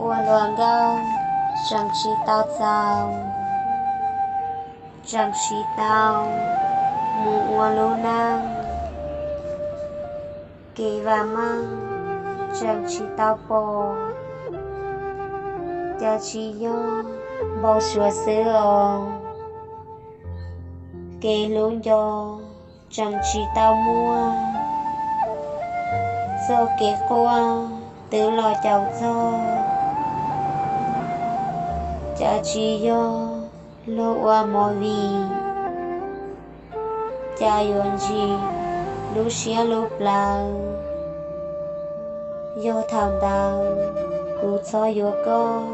Ua hluas nkauj tseem tsis tau txaus, tseem tsis tau mus ua lub neej, kev vam meej tseem tsis tau pom, cas tsis yog npau suav xwb os. Kev hlub nco tseem tsis tau muaj, txoj kev quaj twb los caum txog, cas tsis yog luag ua movie, cas yuav ntsim lub siab lub plawv. Yog thaum ntawd kuv txhob yuav koj,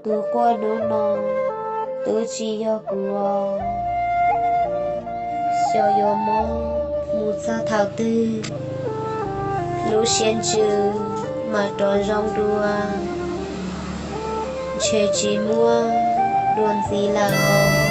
tus quaj hnub no twb tsis yog kuv os. Xyov yuav mob mus txog thaum twg, lub siab ntsws mam rov zoo dua, ntshe tsis muaj dua ntxiv lawm.